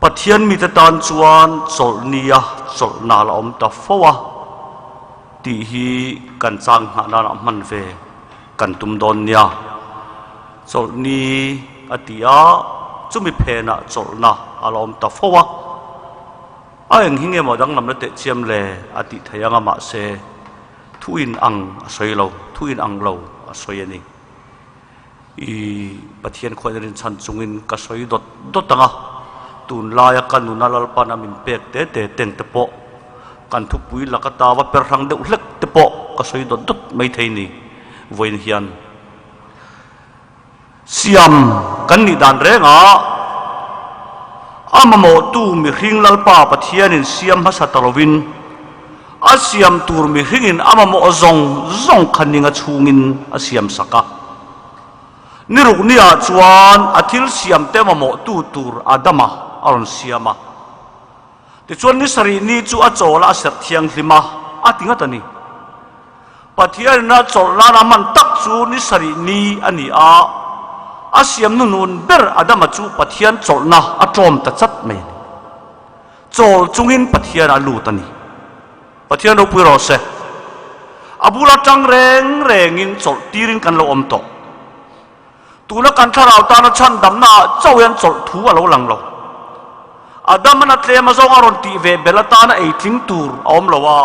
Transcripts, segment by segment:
Pathian mite tan chuan chawlhni a chawlhna la awm ta fo a tih hi kan chang nghah nanah hman ve kan tum dawn nia. Chawlhni a ti a, chumi phenah chawlhna a la awm ta fo a. A eng hi nge maw danglamna teh chiam le a tih theih anga mahse thu in ang a sawi lo, thu in ang lo a sawi a ni. I Pathian khuain rinchhan chungin ka sawi dawt dawt ang a, tunlaia ka nuna Lalpan a min pek te te teng te pawh kan thupui laka ta va per hrang deuh hlek te pawh ka sawi dawt dawt mai thei ni vawiin hian. Siam kan nih dan rengah a mamawhtu mihring Lalpa Pathianin siam hmasa ta lovin a siam tur mihringin a mamawh zawng zawng kha ninga chhungin a siam sak a. Ni rukniah chuan a thil siamte mamawhtu tur Adama a rawn siam a. Tichuan ni sarih ni chu a chawl a, a serh thianghlim a, a ti ngat a ni. Pathianin a chawlh nan a hman tak chu ni sarih ni a ni a, a siam nunun ber Adama chu Pathian chawlhna a tlawm ta chat mai a ni. Chawl chungin Pathian a lut a ni. Pathian ropui rawh se. A bula tang reng rengin chawlh tirin kan lo awm tawh. Tuna kan thlarau tana chhandamna ah chauh hian chawlh thu a lo lang lo. Adamana tlem azawng a rawn tih ve bel atana ei tling tur a awm lo a,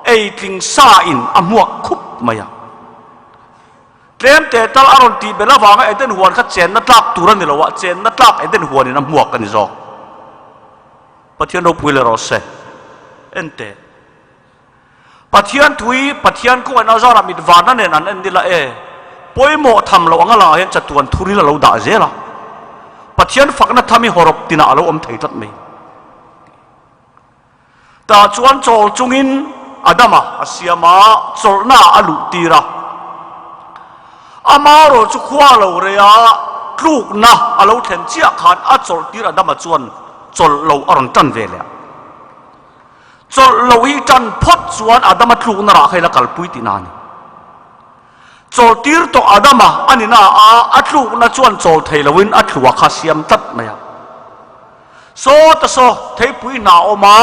ei tling sa in a hmuak khup mai a. Tlem teh tal a rawn tih bel avanga Eden huan kha chenna tlak tur a ni lo a, chenna tlak Eden huan in a hmuak a ni zawk. Pathian ropui leh rawh se. Enteh. Pathian thui, Pathian kawngin a zarah mit varna nen an en nila e, pawimawh tham loh anga langah hian chatuan thuril a lo dah zel a. Pathian fakna tham hi hawrawp tinah a lo awm thei tlat mai. Tah chuan chawl chungin Adama a siam a, chawlhna a luh tir a. Amaherawh chu khua a lo rei a, tlukna a lo thlen chiah khan a chawlh tir Adama chuan chawlh lo a rawn tan ve leh a. Chawlh lo hi tan phawt chuan Adama tlukna rah kha ila kalpui tihna a ni. Chawl tir tawh Adama a ni na a, a tlukna chuan chawl thei loin a tlua kha siam tlat mai a. Saw ta saw, theipui hna awm a,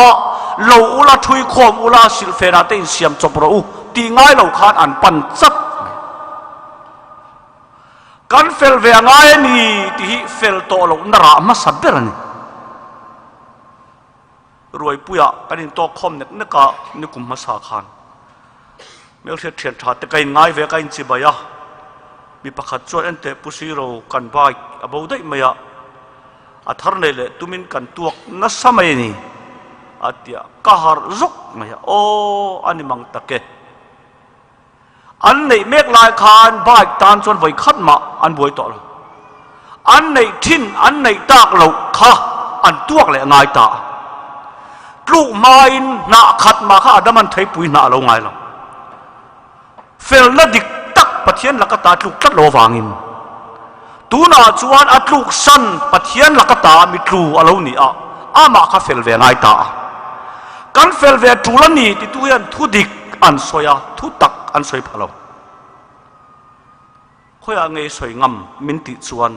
lo ula thui khawm ula silhfenah te insiam chawp rawh u tih ngai lo khan an pan chat mai. Kan fel ve a ngai a ni tih hi fel tawh lohna rah hmasa ber a ni. Ruaipuiah kan intawk khawm nek nek a, nikum hmasa khan hmelhriat thian tha te ka inngai ve a, ka inchibai a, mi pakhat chuan enteh Pu Siro kan bike a bo daih mai a, a thar nei leh tumin kan tuak nasa mai a ni a ti a, ka harh zawk mai a, aw a ni mang tak e. An neih mek lai khan bike tan chuan vawi khat mah an buai tawh lo. An neih thin an neih tak loh kha an tuak leh ngai ta a. Tluk hmain hnah khat mah kha Adaman theipui hnah a lo ngai lo. Felna dik tak Pathian laka ta tluk tlat lo avangin tunah chuan a tluk san Pathian laka ta mitlu a lo ni a, amah kha fel ve ngai ta a. Kan fel ve tul a ni titu hian thu dik an sawi a, thu tak an sawi pha lo. Khawiah nge i sawi ngam min tih chuan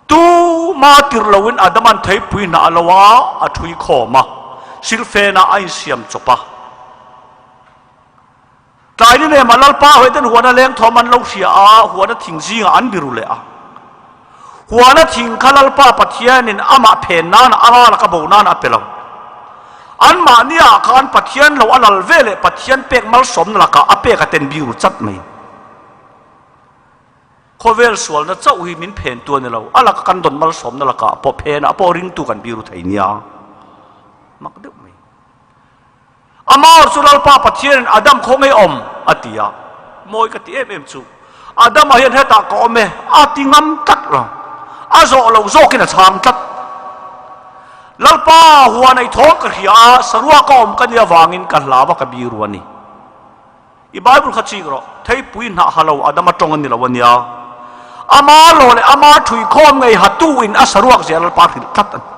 tuma tirh loin Adama'n theipui hnah a lo a, a thui khawm a, silfenah a insiam chawp a. Tlai ni nemah Lalpa hawihten huana leng thawm an lo hria a, huana thing zingah an biru leh a. Huana thing kha Lalpa Pathianin amah phen nan a ral a ka bo nan a pe lo. Anmahni ah khan Pathian lo a lal ve leh Pathian pek malsawmna lakah a pek a ten biru chat mai. Khawvel sualna chauh hi min phen tu a ni lo, a laka kan dawn malsawmna lakah pawh phenah pawh ringtu kan biru thei nia. Mak deuh mai. Amah chu Lalpa Pathianin Adam khaw ngei awm a ti a, mawi ka ti em em chu. Adama hian hetah ka awm e a ti ngam tlat lo, a zawh lo zawkin a chhang tlat. Lalpa huan ei thawng ka hria a, saruak ka awm ka nih avangin ka hlau a ka biru a ni. I Bible kha chik rawh, theipui hnah ha lo Adama tawng a ni lo a nia. Ama lo leh ama thuikhawm ngei hatu in a saruak zia Lalpa hrilh tlat a ni.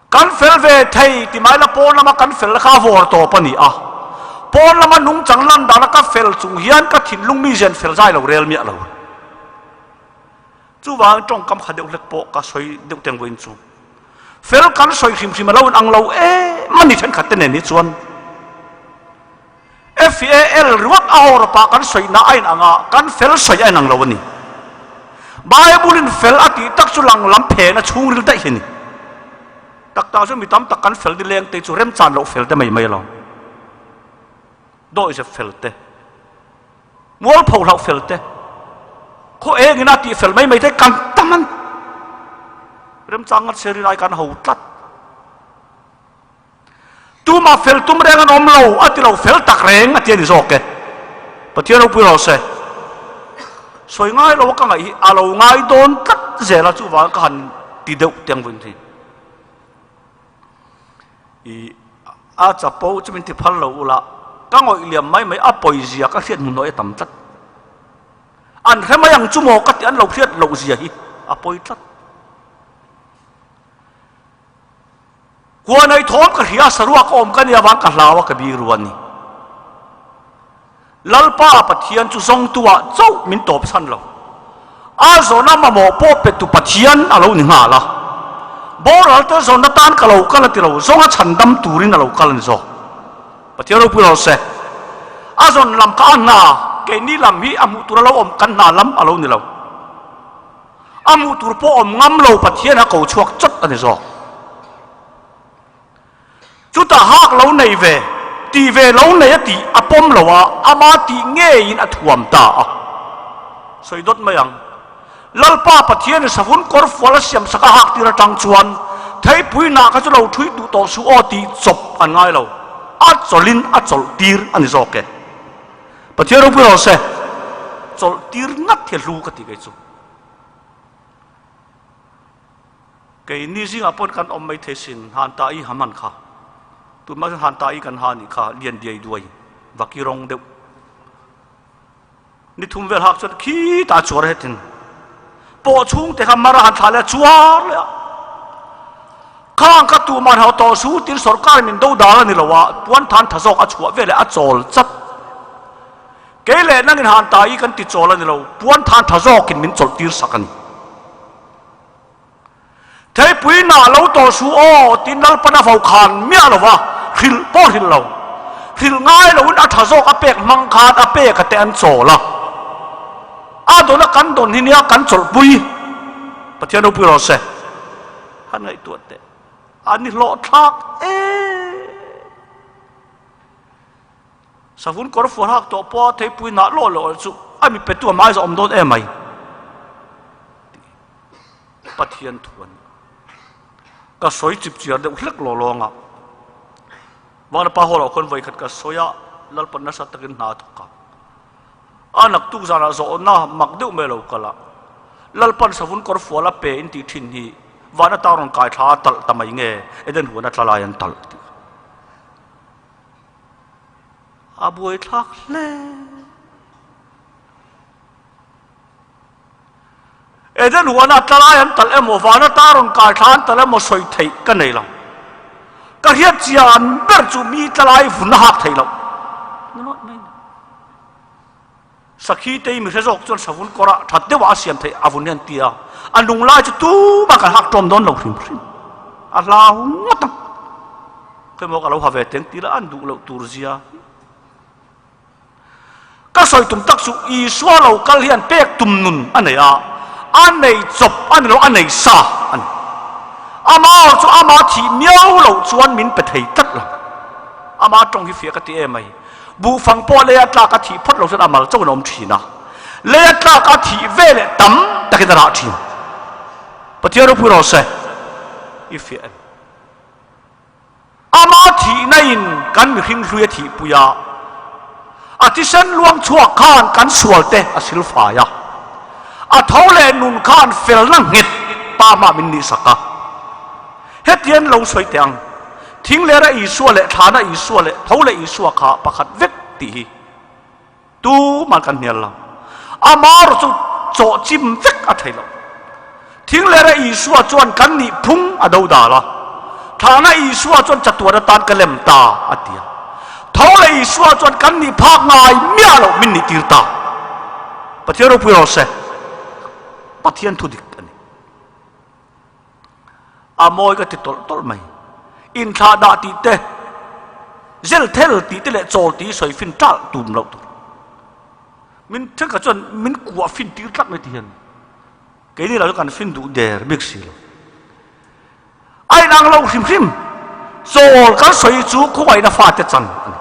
Kan fel ve thei ti mai la pawn lama kan fel kha a vawr tawp a ni a, pawn lama nungchang lan dana ka fel chung hian ka thinlung mi zian fel zai lo rel miah lo. Chuvangin tawngkam kha deuh hlek pawh ka sawi deuh teng vawiin chu. Fel kan sawi hrim hrim a lo inang lo em a ni thenkhat te nen hi chuan. FAL ringawt a hawrawpah kan sawina a inang a, kan fel sawi a inang lo a ni. Bible-in fel a tih tak chu lang lam phena chhungril daih hi a ni. Tak tak chu mi tam tak kan fel nileng te chu remchan loh fel te mai mai lo. Dawihzep fel te, mualpho hlauh fel te, khaw engin a tih fel mai mai te kan tam a ni. Remchang ngat se rilai kan ho tlat. Tumah fel tum reng an awm lo a ti lo fel tak reng a ti a ni zawk e. Pathian ropui rawh se. Sawi ngai lo a ka ngaih hi a lo ngai dawn tlat zel a chuvang ka han ti deuh teng vun hi. I a chapo chu min ti phal lo ula ka ngawih liam mai mai a pawi zia ka hriat hmu nawi a tam tlat. An hre mai ang chu maw ka ti an lo hriat loh zia hi a pawi tlat. Huan ei thawm ka hria, saruak awm ka nia vang ka hlau a ka bik ru a ni. Lalpa Pathian chu zawngtuah chauh min tawp chhan lo. A zawhna mamawh pawh petu Pathian a lo ni nghal a. Boral te zawnna tan ka lo kal a ti lo, zawnga chhandam turin a lo kal a ni zawk. Pathian ropui rawh se. A zawn lam kha a hna, keini lam hi a hmuh tur a lo awm kan hna lam a lo ni lo. A hmuh tur pawh awm ngam lo Pathian a ko chhuak chawt a ni zawk. Chutah hak lo nei ve, tih ve lo nei a tih a pawm lo a, ama tih ngeiin a thuam ta a. Sawi dawt mai ang. Lalpa Pathianin savun kawr fual a siam sak a hak tir atang chuan theipui nah kha chu lo thui duh tawh suh aw tih chawp an ngai lo. A chawlhin a chawlh tir a ni zawk e. Pathian ropui rawh se. Chawlh tir ngat hi a hlu ka ti kei chu. Keini zingah pawhin kan awm mai thei sin, han ta i ha hman kha. Tunhma chuan han ta i kan ha nih kha lian diai duai, vaki rawng deuh. Ni thum vel hak chuan khitah a chuar hetin. Pawh chhung te kha mar a han thlah leh a chuar leh a. Khang kha tuman hau tawh su tin sorkar min do dal a ni lo a, puan than tha zawk a chhuah veleh a chawl chat. Kei leh nangin han ta i kan ti chawl a ni lo, puan than tha zawkin min chawlh tir sak a ni. Theipui nah lo tawh su aw tin Lalpan a vo khan miah lo va, hrilh pawh hrilh lo. Hrilh ngai loin a tha zawk a pek hmang khan a pek a te an chawl a. A dawn a kan dawn hi nia kan chawlhpui. Pathian ropui rawh se. Han ngaihtuah teh. A ni hlawhthlak em. Savun kawr fual hak tawh pawha theipui nah lawh lawh chu a mi petu a hmai zawh awm dawn em mai. Pathian thu a ni. Ka sawi chip chiar deuh hlek law lawng a. Vanapa hall ah khuan vawikhat ka sawi a, Lalpan nasa takin hna a thawk a. A naktuk zanah zawhna mak deuh mai lo kal a, Lalpan savun kawr fual a pe in tih thin hi van ata rawn kai thla a talh ta mai nge Eden huan a tla lai an talh tih. A buaithlak hle. Eden huana tla lai an talh emaw, vana ta rawn kai thla an talh emaw sawi theih ka nei lo. Ka hriat chian ber chu mi tla lai vun a hak thei lo. Sakhi te hi mi hre zawk chuan savun kawrah that deuhah a siam theih a vun hi an ti a, a nung lai chu tumah kan hak tawm dawn lo hrim hrim. A hlau ngawt ang. Khawimaw ka lo ha ve teng ti la an duh loh tur zia hi. Ka sawi tum tak chu Isua lo kal hian pek tum nun a nei a, a nei chawp a ni lo, a nei sa a ni. Amah chu ama thih miau loh chuan min pe thei tlat lo. Ama tawng hi fiah ka ti em mai. Buhfang pawh leia tlak a thih phawt lo chuan a mal chauhin a awm thin a, leia tlak a thih ve leh tam takin a rah thin. Pathian ropui rawh se, i fiah em? Ama thihna in kan mihring hlui a thihpui a, a thisen luang chhuak khan kan sual te a silfai a, a tho leh nun khan felna nghet pa hmah min nihsak a. Hetiang lo sawi teh ang, Thinglera Isua leh Thlana Isua leh Tho leh Isua kha pakhat vek tih hi tuman kan hnial lo. Amarawh chu chawh chim vek a thei lo. Thinglera Isua chuan kan nih phung a do dal a, Thlana Isua chuan chatuan atan ka lem ta a ti a. Tho leh Isua chuan kan nih phak ngai miah loh min nih tir ta. Pathian ropui rawh se. Pathian thu dik a ni. A mawi ka ti tawlh tawlh mai. Inthlah dah tih te, zel thel tih te leh chawl tih hi sawi fin ṭalh tum loh tur. Min thenkhat chuan min kuah fin tir tlat mai ti hian keini lo chu kan fin duh der bik si lo. A inang lo hrim hrim. Chawl kan sawi chu khawngaihna fate chan a ni.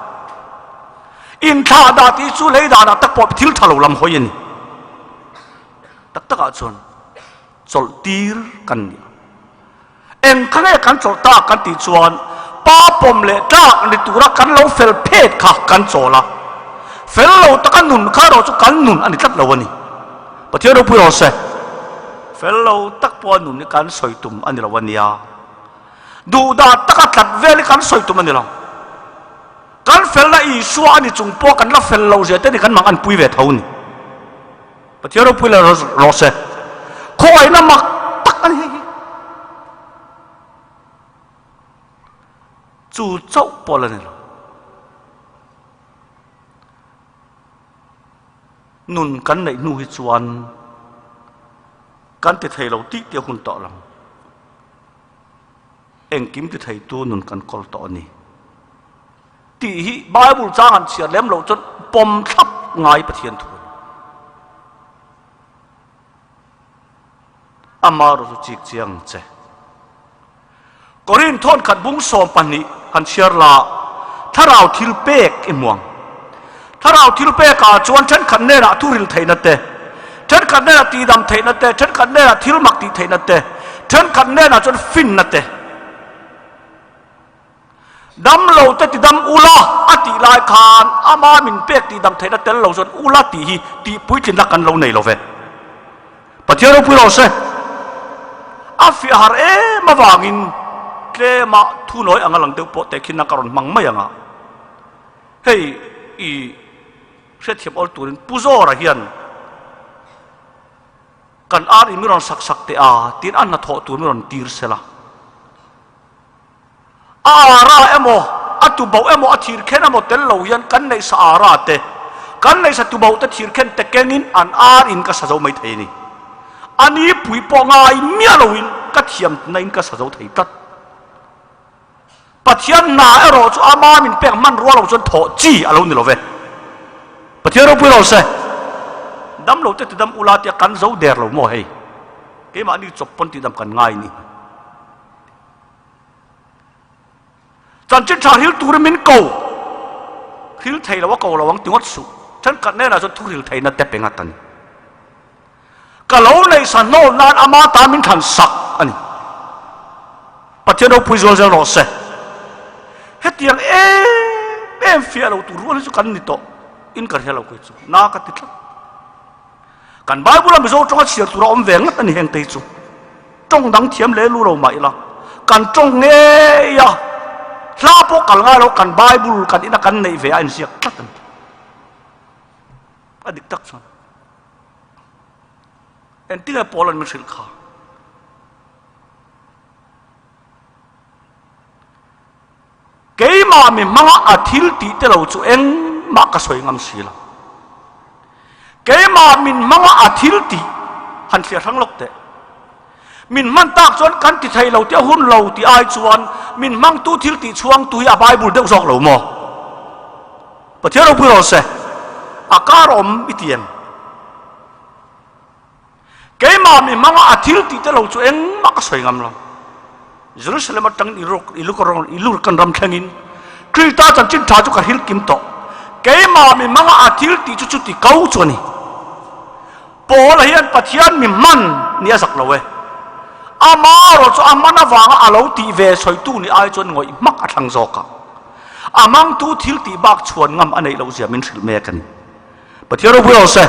Inthlah dah tih chu lei danah tak pawh thil tha lo lam hawi a ni. Tak takah chuan chawlh tir kan ni a. Eng kha nge kan chawlh tak kan tih chuan pa pawm leh tlak ni tura kan lo fel phet kha kan chawl a. Fel lo taka nun kha erawh chu kan nun a ni tlat lo a ni. Pathian ropui rawh se. Fel lo tak pawha nun hi kan sawi tum a ni lo a nia. Duhdah taka tlat vel hi kan sawi tum a ni lo. Kan felna Isua a ni chung pawha kan la fel loh zia te ni kan mang anpui ve tho ni. Pathian ropui leh rawh se. Khawngaihna mak tak a ni hei hi. Chu chauh pawh la ni lo. Nun kan neih hnu hi chuan kan ti thei lo tih tih a hun tawh lo. Engkim ti theitu nun kan kawl tawh a ni. Tih hi Bible chang han chhiar lem loh chuan pawm thlap ngai Pathian thu a ni. Amaherawhchu chu chik chiang che. Korin thawnkhat bung 12 han chhiar la, thlarau thil pek i hmu ang. Thlarau thil pekah chuan thenkhat hnenah thuril theihna te, thenkhat hnenah tihdam theihna te, thenkhat hnenah thil mak tih theihna te, thenkhat hnenah chuan finna te. Dam lo te tidam ula a tih lai khan ama min pek tihdam theihna tel lo chuan ula tih hi tih puitlinna kan lo nei lo ve. Pathian ropui rawh se. A fiah har em avangin tlema thunawi anga lang deuh pawh tehkhinna ka rawn hmang mai ang a. Hei i hriatthiam awl turin Pu Zawra hian kan ar in mi rawn sak sak teh a tiin a hnathawh tur mi rawn tir sela. A ara emaw, a tubauh emaw, a thirkhen emaw tel lo hian kan neih sa ara te, kan neih sa tubauh te thirkhen te kengin an ar in ka sa zo mai thei a ni. A ni pui pawh ngai miah loin ka thiamna in ka sa zo thei tlat. Pathian hna erawh chu ama min pek hmanrua lo chuan thawh chi a lo ni lo ve. Pathian ropui lo se. Dam lo te tidam ula tia kan zo der lo maw hei. Keimahni chawp pawn tidam kan ngai ni. Chanchin tha hril turin min ko. Hril thei lo a ko lo ang ti ngawt suh. Thenkhat hnenah chuan thu hril theihna te pe ngat a ni. Ka lo neih sa hnawl nan ama tan min thlan sak a ni. Pathian ropui zual zel rawh se. Hetiang em em fiah lo tur rual hi chu kan ni tawh in ka hria lo kei chu. Na ka ti tlat. Kan Bible-a Mizo tawnga chhiar tur a awm ve ngat a ni heng te hi chu. Tawng dang thiam leh lu lo mah ila, kan tawng ngei a, hla pawh kal ngai lo kan Bible kan ina kan neih ve a inziak tlat a ni. A dik tak chuan. Engtinge Paul-a'n min hrilh kha? Keimah mi hmanga a thil tih te lo chu engmah ka sawi ngam si lo. Keimah min hmanga a thil tih han thliar hrang lawk teh. Min hman tak chuan kan ti thei lo tih a hun lo tih ai chuan min hmangtu thil tih chhuangtu hi a Bible deuh zawk lo maw? Pathian ropui rawh se, a kar awm i ti em? Keimah mi hmanga a thil tih te lo chu engmah ka sawi ngam lo. Jerusalem atangin Ilurkan ram thlengin Krista chanchin tha chu ka hil kim tawh. Keimah mi hmanga a thil tih chu chuti ko chu a ni. Paula hian Pathian mi hman ni a zak lo e. Ama erawh chu a hman avanga a lo tih ve sawitu ni ai chuan ngawih hmak a thlang zawk a. A hmangtu thil tih bak chhuan ngam a neih lohzia min hrilh mek a ni. Pathian ropui rawh se.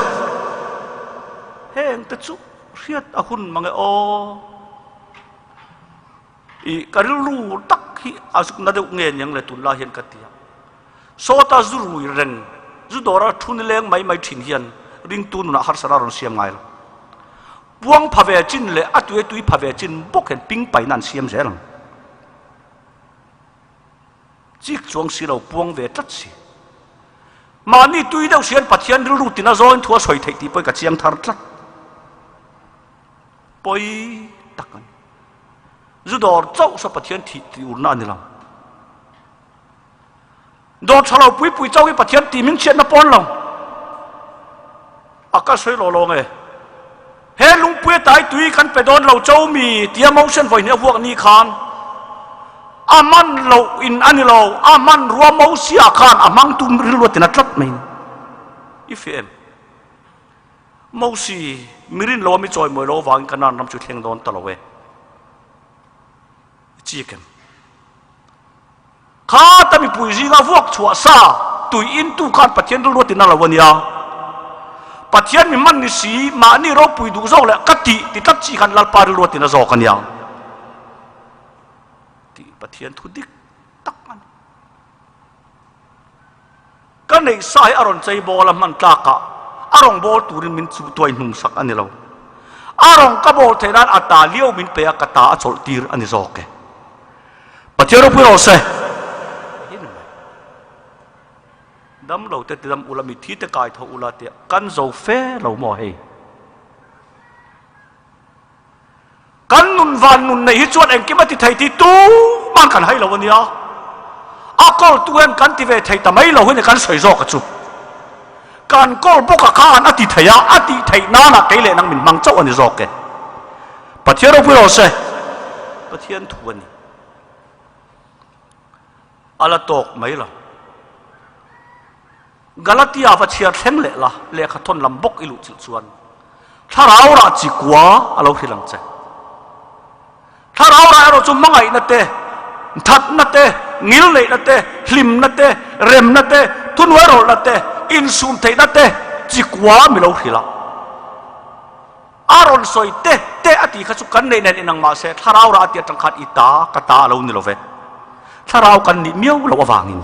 Heng te chu hriat a hun mang e aw. I ka rilru tak hi a zuk na deuh nge niang le tunlai hian ka ti a. Sawta zu rui reng, zu dawra thu nileng mai mai thin hian ringtu nunah harsat a rawn siam ngai lo. Puang pha ve chin leh a tui a tui pha ve chin bawk hian ping paina an siam zel ang. Chik chuang si lo, puang ve tlat si. Mahni tui deuh sian Pathian rilru tina zawngin thu a sawi theih tih pawhin ka chiang thar tlat. Pawi tak a ni. Zu dawr chauh saw Pathian thih tih urna a ni lo. Dawr tha lo pui pui chauh hi Pathian tih min chhiatna pawn lo. A ka sawi law law nge. He lungpui a tai tui kan pe dawn lo cho mi tia motion vawi hnih a vuak ni khan a man loh in a ni lo, a hman rua Mosia khan a hmang tum rilru a tina tlat mai ni. I fiah em? Mosi, mi rin lo a mi chawimawi lo avangin Kanaan ram chu thleng dawn ta lo e. I chik em? Khata mipui zinga vuak chhuah sa tui in tu khan Pathian rilru a tina lo a nia. Pathian mi hman ni si, mahni ropui duh zawk leh ka tih ti tlat chi khan Lalpa rilru a tina zawk a nia. Tih Pathian thu dik tak a ni. Ka neih sa hi a rawn chei bawl a hman tlak ah a rawn bawl turin min chu tuai hnung sak a ni lo. A rawn ka bawl theih nan a ta liau min pe a ka ta a chawlh tir a ni zawk e. Pathian ropui rawh se. Dam lo te ti dam ula mitthi te kai tho ula tia kan zo fe lo maw hei. Kan nun van nun neih hi chuan engkim a ti thei tih tuman kan hai lo a nia. A kawltu hian kan ti ve thei ta mai lo hi ni kan sawi zawk a chu. Kan kawl bawk a khan a ti thei a, a tih theih nana kei leh nang min hmang chauh a ni zawk e. Pathian ropui rawh se. Pathian thu a ni. A la tawk mai lo. Galatia va chhiar thleng leh la, lehkha thawn lam bawk i luh chilh chuan Thlarau rah chi kua a lo hrilh ang che. Thlarau rah erawh chu hmangaihna te, thatna te, ngilneihna te, hlimna te, remna te, thunuairawlhna te, insumtheihna te chi kua mi lo hrilh a. A rawn sawi te te a tih kha chu kan neih nen inang mah se thlarau rah a tih atang khan i ta ka ta a lo ni lo ve. Thlarau kan nih miau loh avangin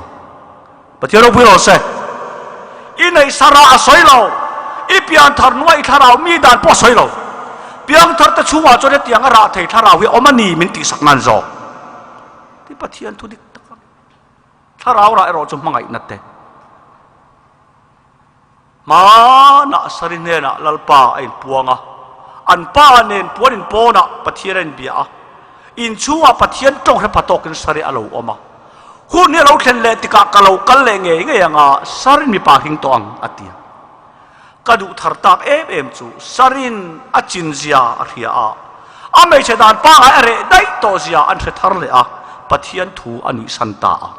Pathian ropui rawh se. I neih sa rah a sawi lo, i pianthar hnuah i thlarau mi dan pawh a sawi lo. Piangthar te chhungah chuan hetiang a rah thei thlarau hi a awm a ni min tihsak nan zawk. Ti Pathian thu dik tak a ni. Thlarau rah erawh chu hmangaihna te. Hmanah Sari hnenah Lalpa a inpuang a, an pa nen puan inpawnah Pathian a inbia a, inchhungah Pathian tawng hre pha tawkin Sari a lo awm a. Hun hi a lo thlen leh tikah ka lo kal leh ngei ngei anga Sarin mipa hring tawh ang, a ti a. Ka duh thar tak em em chu Sarin a chin zia a hria a, a hmeichhe dan pangai a reh daih tawh zia an hre thar leh a, Pathian thu a nuihsan ta a.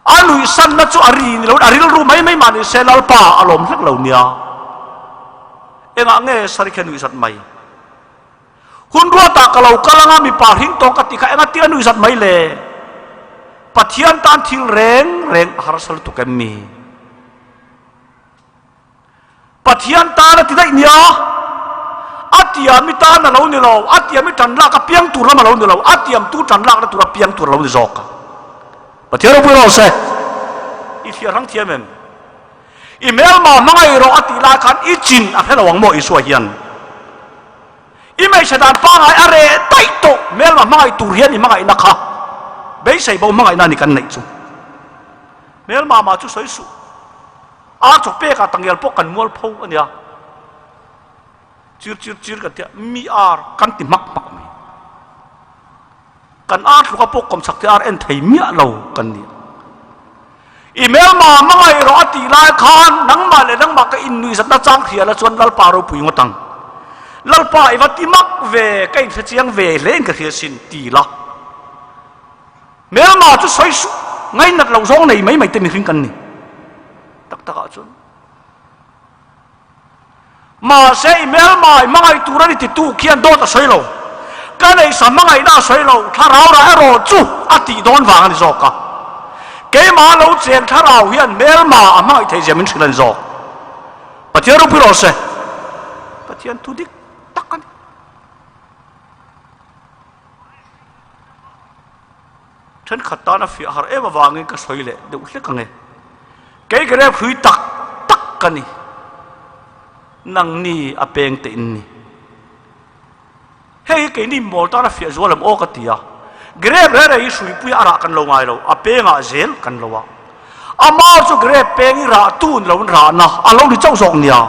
A nuihsanna chu a ri ni loin a rilru mai mai mah ni se Lalpa a lawm hlek lo nia. Engah nge Sarikhe nuihzat mai? Hun ruatah ka lo kal anga mipa hring tawng ka ti kha enga tia nuihzat mai le? Pathian tan thil reng reng a harsa lutuk em mi? Pathian tan a ti daih nia, a tiam i tan a lo ni lo, a tiam i tan lak a piang tur lam a lo ni lo, a tiam tu tan lakna tur a piang tur a lo ni zawk a. Pathian ropui rawh se. I thliar hrang thiam em? I hmelma hmangaih rawh a tih lai khan i chin a hre lo ang maw Isua hian? I hmeichhe dan pangai a reh daih tawh, hmelma hmangaih tur hian i hmangaihna kha beisei bo hmangaihna a ni kan neih chu. Hmelma mah chu sawi suh. Ar chaw pek ah tangial pawh kan mual pho a nia. Chir chir chir kan tia mi ar kan ti hmak hmak mai. Kan ar tluka pawh kawmchak te ar en thei miah lo kan ni. I hmelma hmangaih rawh a tih lai khan nangmah leh nangmah ka innuihzatna chang hria la chuan Lalpa ropui ngawt ang. Lalpa i va ti mak ve, ka inhre chiang ve hle in ka hria sin ti la. Hmelma chu sawi suh, ngainat loh zawng nei mai mai te mihring kan ni. Tak tak ah chuan. Mahse i hmelma i hmangaih tur a ni titu khian dawt a sawi lo. Ka neihsa hmangaihna a sawi lo, thlarau rah erawh chu a tih dawn vang a ni zawk a. Keimah lo cheng thlarau hian hmelma a hmangaih theih zia min hrilh a ni zawk. Pathian ropui rawh se. Pathian thu dik tak a ni. Thenkhat tan a fiah har em avangin ka sawi leh deuh hlek ang e. Kei ka rep hrui tak tak ka ni. Nangni a peng te in ni. Hei hi keini mawl tan a fiah zual em aw ka ti a. Grep reh reh hi hruipui a rah kan lo ngai lo, a pengah zel kan lo a. Amah chu grep peng i rah tu ni loin rahna a lo ni chauh zawk nia.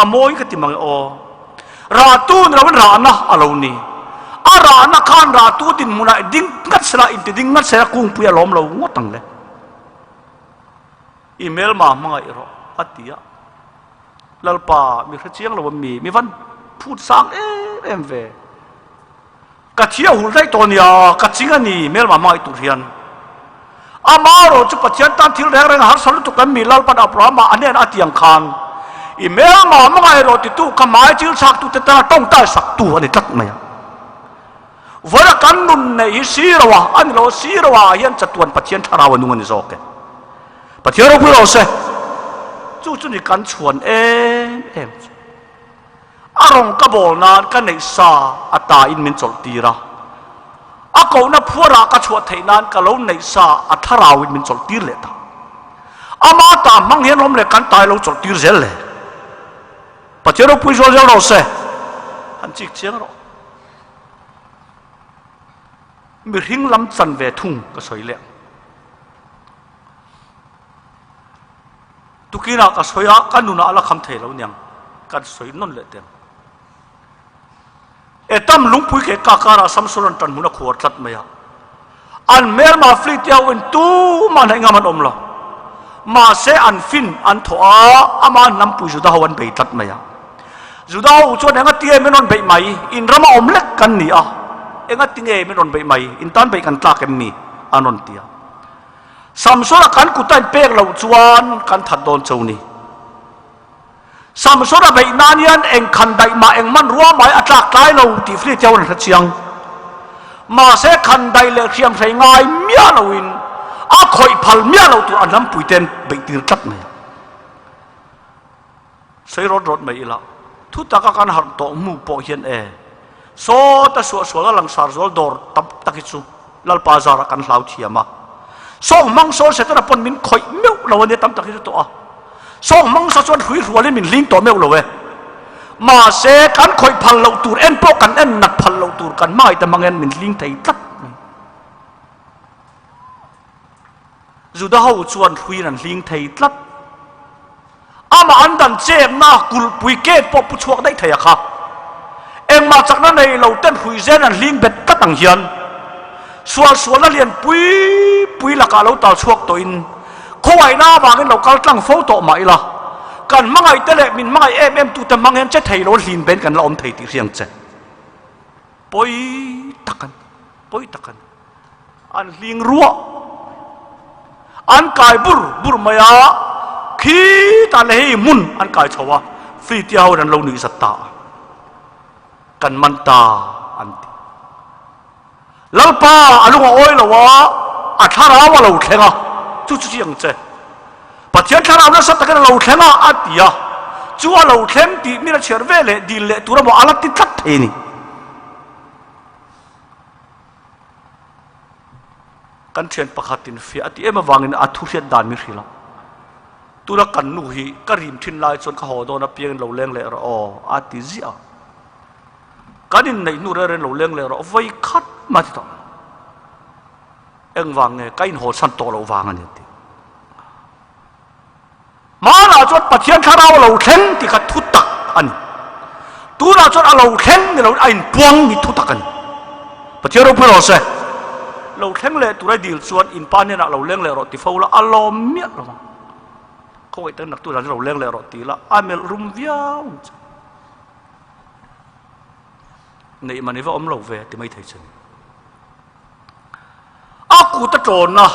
A mawi ka ti mang e aw. Rahtu ni loin rahna a lo ni. A rahna khan rahtu dinhmunah ding ngat sela, inti ding ngat sela kungpui a lawm lo ngawt ang le. I hmelma hmangaih rawh a ti a. Lalpa, mi hre chiang lo a mi, mi van phut sang em em ve. Ka thi a hul daih tawh nia, ka ching a ni, hmelma hmangaih tur hian. Ama erawh chu Pathian tan thil reng reng a harsa lutuk em mi, Lalpan Abrahama a hnenah a ti ang khan, I hmelma hmangaih rawh titu kha hmai chil chhaktute tana tawngtai saktu a ni tlat mai a. Vawiin kan nun neih hi siro a, a ni lo, siro ah hian chatuan Pathian thlarau a nung a ni zawk e. Pathian ropui rawh se. Chu chu ni kan chhuan em em chu. A rawng ka bawl nan ka neih sa a ta in min chawlh tir a. A kohna phuar ah ka chhuah theih nan ka lo neih sa a thlarau in min chawlh tir leh ta. Ama ta hmang hian awm leh kan ta i lo chawlh tir zel le. Pathian ropui zual zel rawh se. Han chik chiang rawh. Mihring lam chan ve thung ka sawi leh ang. Tukinah ka sawi a, ka nunah a la kham thei lo niang, kan sawi nawn leh teng. Etam lungpui ke ka karah Samson an tan hmun a khuar tlat mai a. An hmelma fleet te ho in tumah hnaih ngam an awm lo. Mahse an fin an thawh a, ama hnampui Juda ho an bei tlat mai a. Juda ho chuan enga tinge min rawn beih mai, in rama awm lek kan ni a, enga tinge min rawn beih mai, in tan beih kan tlak em ni? an rawn ti a. Samsona kan kut a in pek loh chuan kan that dawn cho ni. Samsona beih nan hian eng khan daih mah eng hmanrua mai a tlak tlai lo tih Fleet hian an hre chiang. Mahse khan daih leh hriamhrei ngai miah loin a khawih phal miah lo tur an hlampui ten beih tir tlat mai a. Sawi rawt rawt mai ila, thu taka kan harh tawh hmu pawh hian e, sawta suahsual a langsar zual dawr tam tak hi chu Lalpa zarah kan hlau thiam a. Sawng hmang sawn Setana pawn min khawih meuh lo a nia tam tak hi chu tawh a. Sawng hmang sa chuan hrui hrualin min hling tawh meuh lo e. Mahse, kan khawih phal loh tur en pawh kan en nat phal loh tur kan hmangaih ta hmang hian min hling thei tlat mai. Juda ho chuan hruiin an hling thei tlat. Amah an dan chekna kulhpui gate pawh pu chhuak daih thei a kha. Engmah chakna nei lo ten hrui zen an hling bet tlat ang hian sual sualna lian pui pui lakah lo tal chhuak tawhin khawngaihna avangin lo kal tlang fo tawh mah ila kan hmangaih te leh min hmangaih em em tute hmang hian che thei lo hlin ben kan la awm thei tih hriang che. Pawi tak an pawi tak an. An hling ruah. An kai bur bur mai a, khitah leh hei hmun an kai chho a, Flitia ho in an lo nuih zat ta a. Kan man ta an ti. Lalpa a lung a awi lo a, a thlarau a lo thleng a, chu chu chi ang che. Pathian thlarau nasa takin a lo thleng a, a ti a. Chu a lo thleng tih min a chhiar ve leh dil leh tur emaw a la ti tlat thei a ni. Kan thian pakhatin fiah a ti em avangin a thu hriat dan min hrilh a, tuna kan nu hi ka rim thin lai chuan ka haw dawn apiangin lo leng leh rawh aw a ti ziah a, kan inneih hnu reng reng lo leng leh rawh vawi khat mah ti tawh engvang nge ka inhaw chhan tawh loh vang a ni a ti. Hmanah chuan Pathian thlarau a lo thleng tih kha thu tak a ni. Tunah chuan a lo thleng ni loin a inpuang hi thu tak a ni. Pathian ropui rawh se. Lo thleng leh tura dil chuan in pa hnenah lo leng leh rawh ti fo la, a lawm miah lo ang. Khawngaih takin naktu zan hi lo leng leh rawh ti la, a melh rum viau ang che. Neih man i va awm lo ve ti mai thei che ni. A kut a ṭawnna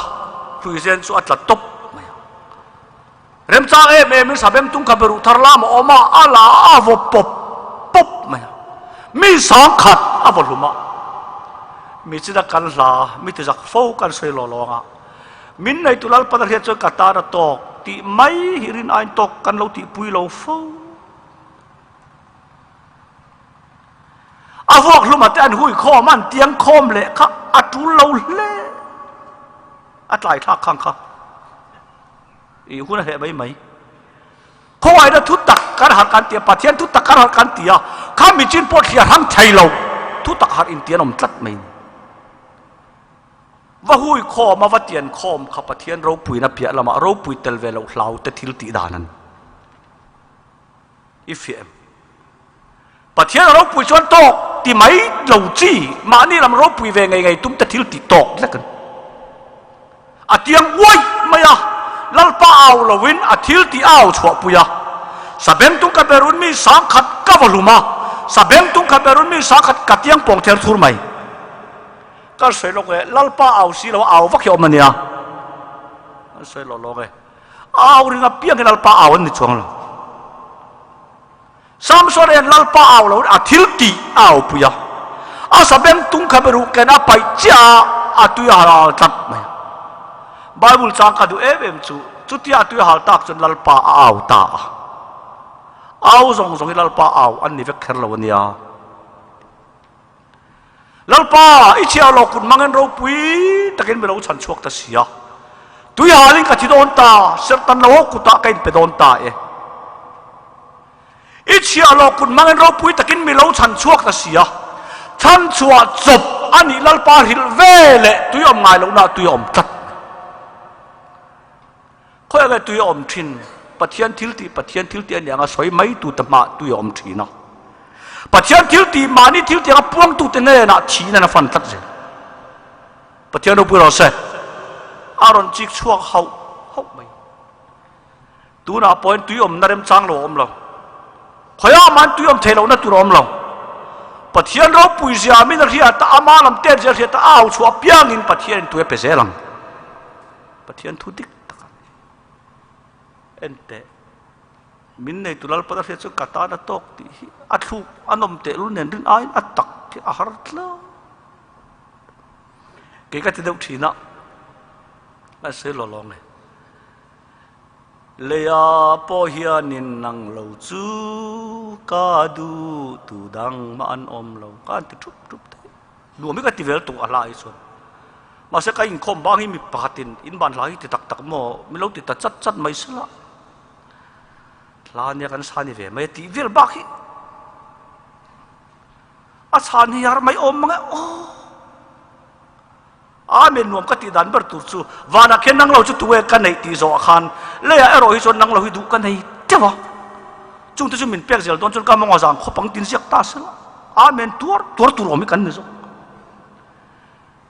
hruizen chu a tla tawp mai a. Remchang em emin Sabem tung kha beruh thar lam a awm a, a la a vaw pawp pawp mai a. Mi sang khat a vaw hlum a. Mi china kan hla, mi ti zak fo kan sawi law law ang a. Min neitu Lalpan a hriat chuan ka tan a tawk tih mai hi rin aiin tawk kan lo tihpui lo fo. A vuak hluma te an hui khawm a, an tiang khawm leh kha a tul lo hle. A tlai thlak khang kha. I hun a hleh mai mai. Khawngaihna thu tak kan harh kan ti a, Pathian thu tak kan harh kan ti a, kha michin pawh thliar hang thei lo thu tak harh inti an awm tlat mai ni. Va hui khawm a, va tian khawm kha Pathian ropuina piah lamah ropui tel ve loh hlau te thil tih dan a ni. I fiah em? Pathian a ropui chuan tawk ti mai lo chi, mahni lam ropui ve ngei ngei tum te thil ti tawk lek a ni. A tiang uaih mai a, Lalpa au loin a thil ti au chhuahpui a. Sabengtung ka berun mi sangkhat ka va hlum a, sabengtung ka berun mi sangkhat ka tiang pawng ther thur mai. Ka sawi lawk e, Lalpa au si lo a au vak hi awm a nia. Ka sawi lawk lawk e, au ring apiang hi Lalpa au an ni chuang lo. Samson hian Lalpa au lo a thil tih a aupui a, a sabeng tung kha beruh ken a paih chiah a, a tui a hal tlat mai a. Bible chang ka duh em em chu, chutia a tui a hal tak chuan Lalpa a au ta a. Au zawng zawng hi Lalpa au an ni vek kher lo a nia. Lalpa, i chhiar lo kut mangin ropui takin mi lo chhan chhuak ta si a. Tui halin ka thi dawn ta, serhtan lo ho kutah ka inpe dawn ta e. I chhiar lo kut mangin ropui takin mi lo chhan chhuak ta si a. Chhan chhuah chawp a nih Lalpa hrilh ve leh tui awm ngai lohna tui a awm tlat. Khawiah nge tui a awm thin? Pathian thil tih Pathian thil tih a nih anga sawi mai tu te hmaah tui a awm thin a. Pathian thil tih mahni thil tih anga puangtu te hnenah thihna a fan tlat zel. Pathian ropui rawh se. A rawn chik chhuak hauh hauh mai. Tunah pawhin tui awmna remchang lo a awm lo. Khawiah man tui awm theih lohna tur a awm lo. Pathian ropui zia min a hriat a, ama lam tet zia a hriat a, a au chhuah apiangin Pathianin tui a pe zel ang. Pathian thu dik tak a ni. En teh, min neitu Lalpan a hriat chu ka tan a tawk tih hi a thluk a nawm tehlul nen rin aiin a tak hi a har tlat. Kei ka ti deuh thin a, a sawi law law nge. Leia pawh hianin nang lo chu ka duh tu dang mah an awm lo ka an ti thup thup thei. Nuam hi ka ti vel tuk a hla hi chuan. Mahse ka inkhawm bang hi mi pakhatin in ban hla hi ti tak tak maw min lo ti ta chat chat mai sela. Hla nia kan sa ni ve mai a tih vel bak hi a chhan hi har mai awm mang e aw. Amen nuam ka tih dan ber tur chu vanah khian nang lo chu tunge ka neih tih zawhah khan leiah erawh hi chuan nang lo hi duh ka nei teuh a. Chungte chu min pek zel dawn chuan ka mawng a zang khawp ang tin ziak ta sela. Amen tuar tuar tur awm hi kan ni zawk.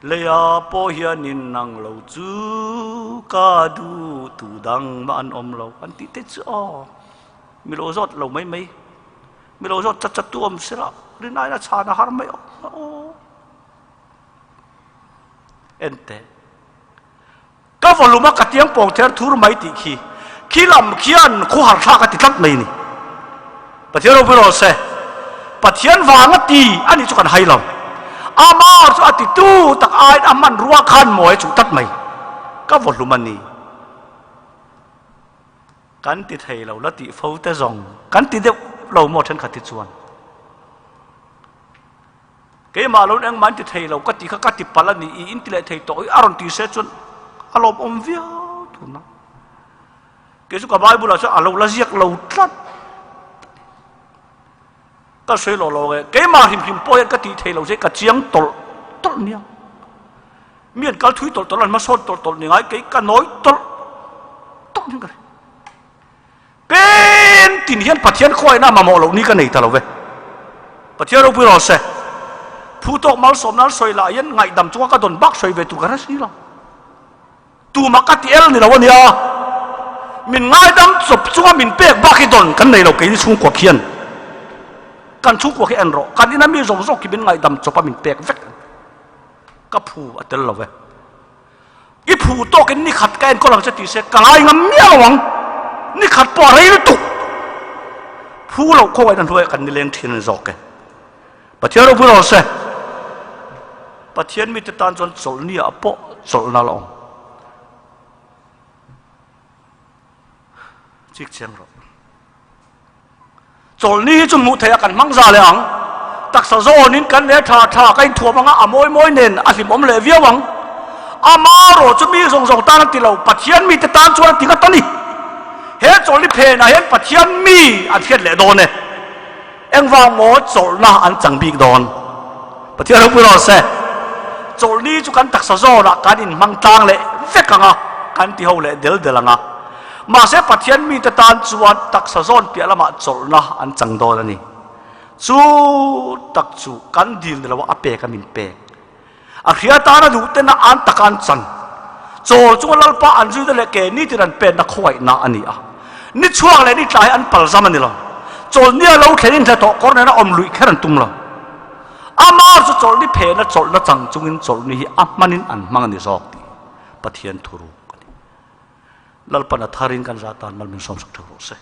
Leia pawh hianin nang lo chu ka duh tu dang mah an awm lo an tih te chu aw mi lo zawt lo mai mai mi lo zawt chat chat tu awm sela rinai a chhan a har mai awm aw en teh. Ka volume a ka tiang pawng ther thur mai tih khi khi lam khian khuhar thlak a ti tlat mai ni. Pathian ropui rawh se. Pathian vang a ti a nih chu kan hai lo. Ama chu a ti tu tak aiin a hmanrua khan mawi a chuh tlat mai. Ka volume a ni. Kan ti thei lo la tih fo te zawng kan ti deuh lo maw thenkhat hi chuan. Keimah lo in engmah an ti thei lo ka ti kha ka ti palh a ni i in ti leh thei tawh i a rawn ti se chuan a lawmawm viau tun a. Kei chu ka Bible ah chuan a lo la ziak lo tlat. Ka sawi lo lo e keimah hrim hrim pawh hian ka tih thei lo che ka chiang tawlh tawlh nia. Mi an kal thui tawlh tawlh an hmasawn tawlh tawlh ni ngai kei ka nawi tawlh tawlh nia ka ri. Peng tin hian Pathian khawiahna mamawh loh ni ka nei ta lo ve. Pathian ropui rawh se. Phu tawk malsawmna an sawi lah hian ngaihdam chunga ka dawn bak sawi ve tur ka hre si lo. Tumah ka ti el ni lo a nia. Min ngaidam chawp chunga min pek bak hi dawn kan nei lo keini chhungkua khian. Kan chhungkua khi en rawh. Kan ina mi zawng zawng khi min ngaihdam chawp a min pek vek. Ka phu a tel lo ve. I phu tawkin ni khat ka enkawl ang che tih se ka ngai ngam miah lo ang. Ni khat pawh a rei lutuk. Phu loh khawngaih na hnuaiah kan nileng thin a ni zawk e. Pathian ropui rawh se. Pathian mite tan chuan chawlhni ah pawh chawlhna la awm. Chik chiang rawh. Chawlhni hi chu hmuh theih a kan hmang za leh ang. Taksa zawnin kan leh tha tha ka inthuam anga a mawi mawi nen a hlimawm leh viau ang. Amarawh chu mi zawng zawng tan a ti lo, Pathian mite tan chuan a ti ngat a ni. He chawlhni phenah hian Pathian mi an hriat leh dawn e. Engvang maw chawlhna an chang bik dawn? Pathian ropui rawh se. Chawlhni chu kan taksa zawnah kan inhmang tlang leh vek ang a, kan ti ho leh del del ang a. Mahse Pathian mite tan chuan taksa zawn piah lamah chawlhna an chang dawn a ni. Chu tak chu kan dil ni lo a, a pek a min pek. A hria tana duh tena an taka an chan. Chawl chunga Lalpa an zuina leh ke nitin an penna khawngaihna a ni a. Ni chhuak leh ni tla hi an palzam a ni lo. Chawlhni a lo thlenin hnathawh kawr nena awm luih kher an tum lo. Amah chu chawlhni phehna chawlhna chang chungin chawlhni hi a hmanin an hmang a ni zawk tih Pathian thuruk a ni. Lalpan a tharin kan zah tan mal min sawmsak theuh rawh se.